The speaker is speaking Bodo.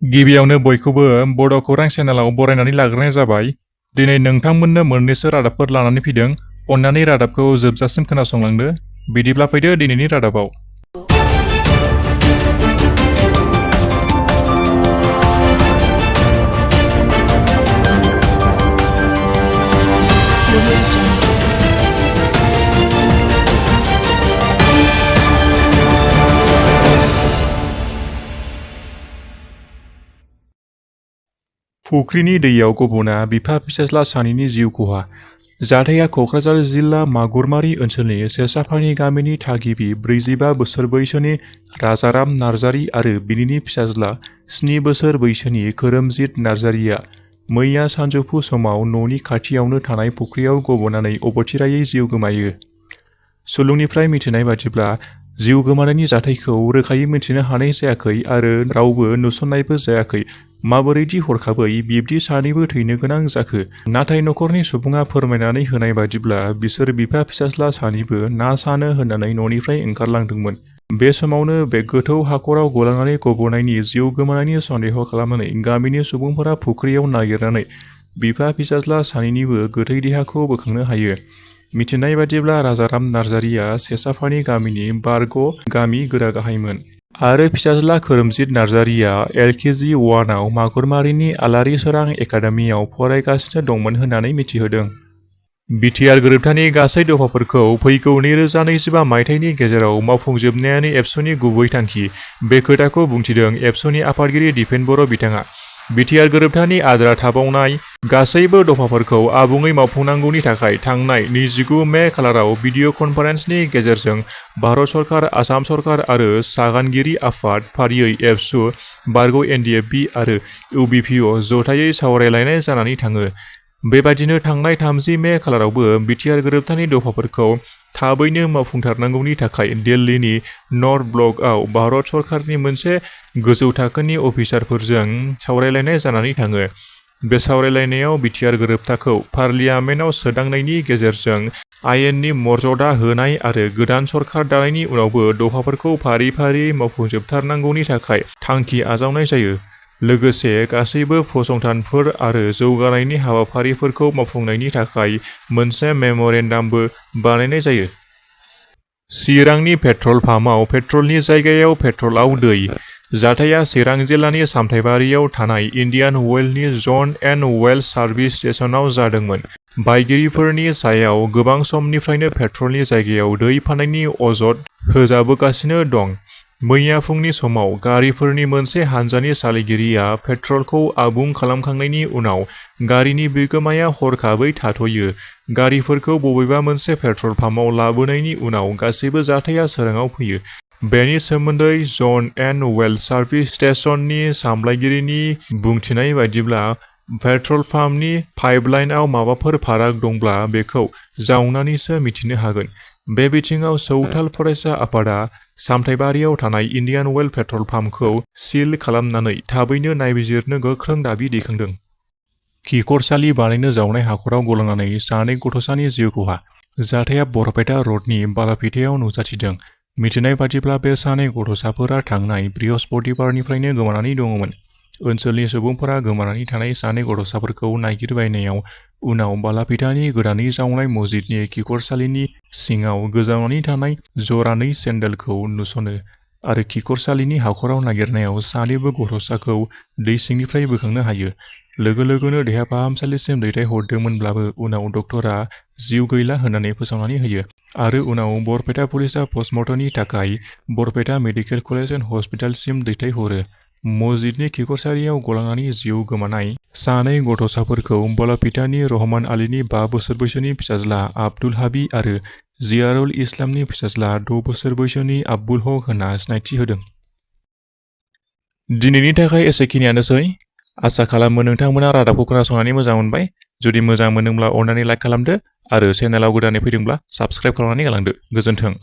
गिबियावनो बयखौबो बड' खौरां चेनेलाव बरायनानै लाग्रोनाय जाबाय। दिनै नोंथांमोननो मोननैसो रादाबफोर लानानै फैदों। अन्नानै रादाबखौ जोबजासिम खोनासंलांदो। बिदिब्ला फैदो दिनैनि रादाबाव। फुख्रिनि दैयाव गब'ना बिफा फिसाज्ला सानैनि जिउ खहा। जाथाया क'क्राझार जिल्ला मागुरमारि ओनसोलनि सेसाफानि गामिनि थागिबि 45 बोसोर बैसोनि राजाराम नार्जारी आरो बिनिनि फिसाज्ला 7 बोसोर बैसोनि खोरोमजित नार्जारीया मैया सानजौफु समाव न'नि खाथियावनो थानाय फुख्रियाव गब'नानै अबथिरायै जिउ गोमायो। सुलुंनिफ्राय मिथिनाय बादिब्ला जिउ गोमानायनि जाथायखौ रोखायै मिथिनो हानाय जायाखै आरो रावबो नुसननायबो जायाखै। माबोरैदि हरखाबै बिब्दि सानैबो थैनो गोनां जाखो? नाथाय नखरनि सुबुङा फोरमायनानै होनाय बादिब्ला बिसोर बिफा फिसाज्ला सानैबो ना सानो होननानै न'निफ्राय ओंखारलांदोंमोन। बे समावनो बे गोथौ हाखराव गलांनानै गब'नायनि जिउ गोमानायनि सन्देह खालामनानै गामिनि सुबुंफोरा फुख्रियाव नागिरनानै बिफा फिसाज्ला सानैनिबो गोथै देहाखौ बोखांनो हायो। मिथिनाय बादिब्ला राजाराम नार्जारीया सेसाफानि गामिनि बारग' गामि गोरागाहायमोन आरो फिसाज्ला खोरोमजित नार्जारीया LKG 1आव मागुरमारिनि आलारि सोरां एकाडेमियाव फरायगासिनो दंमोन होननानै मिथिहोदों। BTR गोरोबथानि गासै दफाफोरखौ फैगौ 2025 मायथाइनि गेजेराव मावफुंजोबनायानो एबसुनि गुबै थांखि। बे खोथाखौ बुंथिदों एबसुनि आफादगिरि दिपेन बर' बिथाङा। BTR गोरोबथानि आद्रा थाबावनाय गासैबो दफाफोरखौ आबुङै मावफुंनांगौनि थाखाय थांनाय 29 मे खालाराव भिडिअ कनफारेन्सनि गेजेरजों भारत सरकार, आसाम सरकार आरो सागानगिरि आफाद फारियै एबसु, बारग' NDFB आरो UBPO जथायै सावरायलायनाय जानानै थाङो। बेबादिनो थांनाय 30 मे खालारावबो BTR गोरोबथानि दफाफोरखौ थाबैनो मावफुंथारनांगौनि थाखाय दिल्लीनि नर्थ ब्लकआव भारत सरकारनि मोनसे गोजौ थाखोनि अफिसारफोरजों सावरायलायनाय जानानै थाङो। बे सावरायलायनायाव BTR गोरोबथाखौ पार्लियामेन्टआव सोदांनायनि गेजेरजों आयेननि मर्यादा होनाय आरो गोदान सरकार दानायनि उनावबो दफाफोरखौ फारि फारि मावफुंजोबथारनांगौनि थाखाय थांखि आजावनाय जायो। लोगोसे गासैबो फसंथानफोर आरो जौगानायनि हाबाफारिफोरखौ मावफुंनायनि थाखाय मोनसे मेम'रेन्डामबो बानायनाय जायो। चिरांनि पेट्रल पाम्पआव पेट्रलनि जायगायाव पेट्रलआव दै। जाथाया चिरां जिल्लानि सामथाइबारियाव थानाय इन्डियान अइलनि जन एन्ड वेल सार्भिस स्टेशनाव जादोंमोन। बायगिरिफोरनि सायाव गोबां समनिफ्रायनो पेट्रलनि जायगायाव दै फाननायनि अजद होजाबोगासिनो दं। मैया फुंनि समाव गारिफोरनि मोनसे हानजानि सालायगिरिया पेट्रलखौ आबुं खालामखांनायनि उनाव गारिनि बिगोमाया हरखाबै थाथ'यो। गारिफोरखौ बबेबा मोनसे पेट्रल पाम्पआव लाबोनायनि उनाव गासैबो जाथाया सोराङाव फैयो। बेनि सोमोन्दै जन एन्ड वेल सार्भिस स्टेशननि सामलायगिरिनि बुंथिनाय बायदिब्ला पेट्रल पाम्पनि पाइपलाइनआव माबाफोर फाराग दंब्ला बेखौ जावनानैसो मिथिनो हागोन। बे बिथिङाव सौथाल फरायसा आफादा सामथाइबारियाव थानाय इन्डियान अइल पेट्रल पाम्पखौ सिल खालामनानै थाबैनो नायबिजिरनो गोख्रों दाबि दैखांदों। खिखरसालि बानायनो जावनाय हाखराव गलांनानै सानै गथ'सानि जिउ खहा। जाथाया बरपेटा रडनि बालाफिथायाव नुजाथिदों। मिथिनाय बादिब्ला बे सानै गथ'साफोरा थांनाय बृहस्पतिबारनिफ्रायनो गोमानानै दङमोन। ओनसोलनि सुबुंफोरा गोमानानै थानाय सानै गथ'साफोरखौ नागिरबायनायाव उनाव बालाफिथानि गोदानै जावनाय मस्जिदनि खिखरसालिनि सिङाव गोजावनानै थानाय जरानै सेन्देलखौ नुसनो आरो खिखरसालिनि हाखराव नागिरनायाव सानैबो गथ'साखौ दै सिंनिफ्राय बोखांनो हायो। लोगो लोगोनो देहा फाहामसालिसिम दैथायहरदोंमोनब्लाबो उनाव डक्टरा जिउ गैला होननानै फोसावनानै होयो आरो उनाव बरपेटा पुलिसआ पस्टमर्टमनि थाखाय बरपेटा मेडिकेल कलेज एन्ड हस्पिटालसिम दैथायहरो। मस्जिदनि खिखरसालियाव गलांनानै जिउ गोमानाय सानै गथ'साफोरखौ बालाफिथानि रहमान आलीनि 5 बोसोर बैसोनि फिसाज्ला आब्दुल हाबी आरो जियारुल इस्लामनि फिसाज्ला 6 बोसोर बैसोनि आब्बुल हक होनना सिनायथि होदों। दिनैनि थाखाय एसेखिनियानोसै। आसा खालामो नोंथांमोना रादाबखौ खोनासंनानै मोजां मोनबाय। जुदि मोजां मोनदोंब्ला अन्नानै लाइक खालामदो आरो चेनेलाव गोदानै फैदोंब्ला साबस्क्राइब खालामनानै गालांदो। गोजोन्थों।